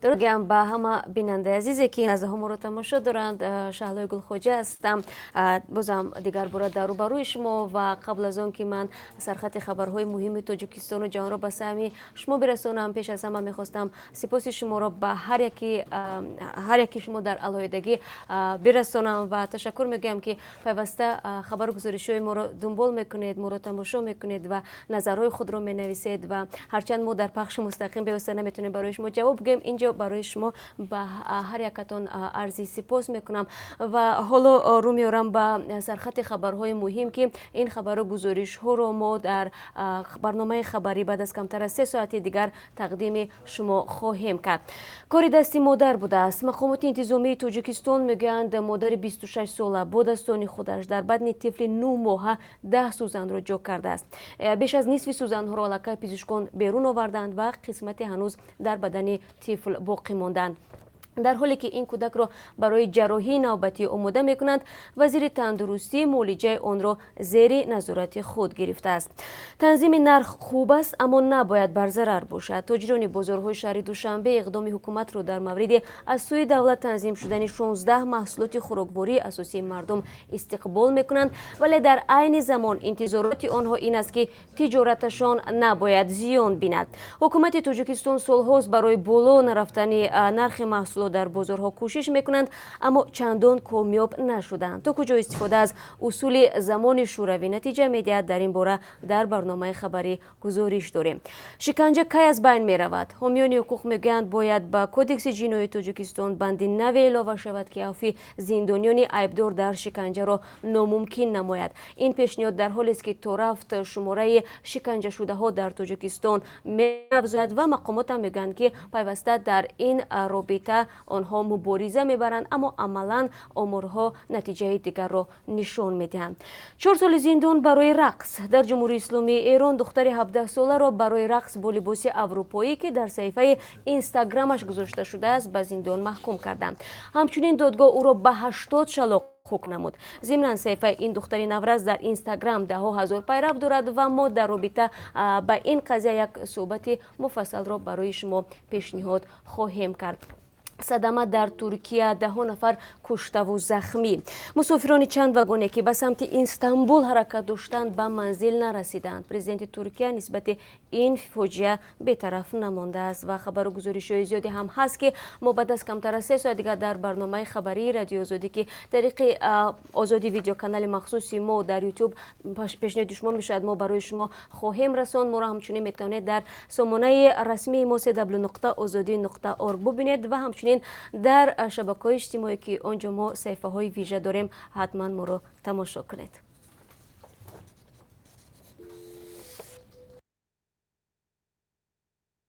Дуруд ба ҳама бинандаи азизе, ки лаҳзаҳо моро тамошо доранд. Шаҳлои Гулхоҷа ҳастам, бозам дигар бора дар рӯбарӯи шумо. Ва қабл аз он ки ман сархати хабарҳои муҳими Тоҷикистону ҷаҳонро ба самъи шумо бирасонам, пеш аз ҳама мехостам сипоси шуморо ба ҳар яки шумо дар алоҳидагӣ бирасонам ва ташаккур мегӯям, ки пайваста хабару гузоришҳои моро дунбол мекунед, моро тамошо мекунед ва назарҳои худро менависед. Ва ҳарчанд мо дар пахши мустақим бевосита наметавонем барои шумо ҷавоб гӯем, инҷо барои шумо ба ҳар якатон арзи сипос мекунам. Ва ҳоло рӯ меорам ба сархати хабарҳои муҳим, ки ин хабару гузоришҳоро мо дар барномаи хабарӣ баъд аз камтар аз 3 соати дигар тақдими шумо хоҳем кард. Кори дасти модар будааст. Мақомоти интизомии Тоҷикистон мегӯянд, модари 26 сола бо дастони худаш дар бадни тифли 9 моҳа 10 сӯзанро ҷо кардааст. Беш аз нисфи сӯзанҳоро аллакай пизишкон берун оварданд ва қисмате ҳанӯз дар бадани тифл боқӣ монданд. Дар ҳоле ки ин кӯдакро барои ҷарроҳии навбатӣ омода мекунанд, вазири тандурустӣ муолиҷаи онро зери назорати худ гирифтааст. Танзими нарх хуб аст, аммо набояд барзарар бошад. Тоҷирони бозорҳои шаҳри Душанбе иқдоми ҳукуматро дар мавриди аз сӯи давлат танзим шудани 16 маҳсулоти хӯроквории асосии мардум истиқбол мекунанд, вале дар айни замон интизороти онҳо ин аст, ки тиҷораташон набояд зиён бинад. Ҳукумати Тоҷикистон солҳост барои боло нарафтани нархи маҳсулот дар бозорҳо кӯшиш мекунанд, аммо чандон комёб нашуданд. То куҷо истифода аз усули замони шӯравӣ натиҷа медиҳад, дар ин бора дар барномаи хабарӣ гузориш дорем. Шиканҷа кай аз байн меравад? Ҳомиёни ҳуқуқ мегӯянд, бояд ба Кодекси ҷиноии Тоҷикистон банди наве илова шавад, ки авфи зиндониёни айбдор дар шиканҷаро номумкин намояд. Ин пешниҳод дар ҳолест, ки то рафт шумораи шиканҷашудаҳо дар Тоҷикистон меафзояд ва мақомотам мегӯянд, ки пайваста дар ин робита онҳо мубориза мебаранд, аммо амалан оморҳо натиҷаи дигарро нишон медиҳанд. 4 соли зиндон барои рақс. Дар Ҷумҳурии Исломии Эрон духтари 17-соларо барои рақс бо либоси аврупоӣ, ки дар саҳифаи Инстаграмаш гузошта шудааст, ба зиндон маҳкум карданд. Ҳамчунин додгоҳ ӯро ба 80 шалоқ ҳукм намуд. Зимнан, саҳифаи ин духтари наврас дар Инстаграм даҳҳо ҳазор пайрав дорад ва мо дар робита ба ин қазия як суҳбати муфассалро барои шумо пешниҳод хоҳем кард. Садама дар Туркия: даҳҳо нафар куштаву захмӣ. Мусофирони чанд вагоне, ки ба самти Истанбул ҳаракат доштанд, ба манзил нарасиданд. Президенти Туркия нисбати ин фоҷиа бетараф намондааст. Ва хабару гузоришҳои зиёде ҳам ҳаст, ки мо баъд аз камтар аз 3 соат дигар дар барномаи хабарии Радиои Озодӣ, ки тариқи Озодӣ Видео, канали махсуси мо дар Ютуб, пешниҳоди шумо мешавад, мо барои шумо хоҳем расонд. Моро ҳамчунин метавонед дар сомонаи расмии мо www.ozodi.org бубинед ва ҳамчунин дар шабакаҳои иҷтимоӣ, ки он ҷо мо саҳифаҳои вижа дорем, ҳатман моро тамошо кунед.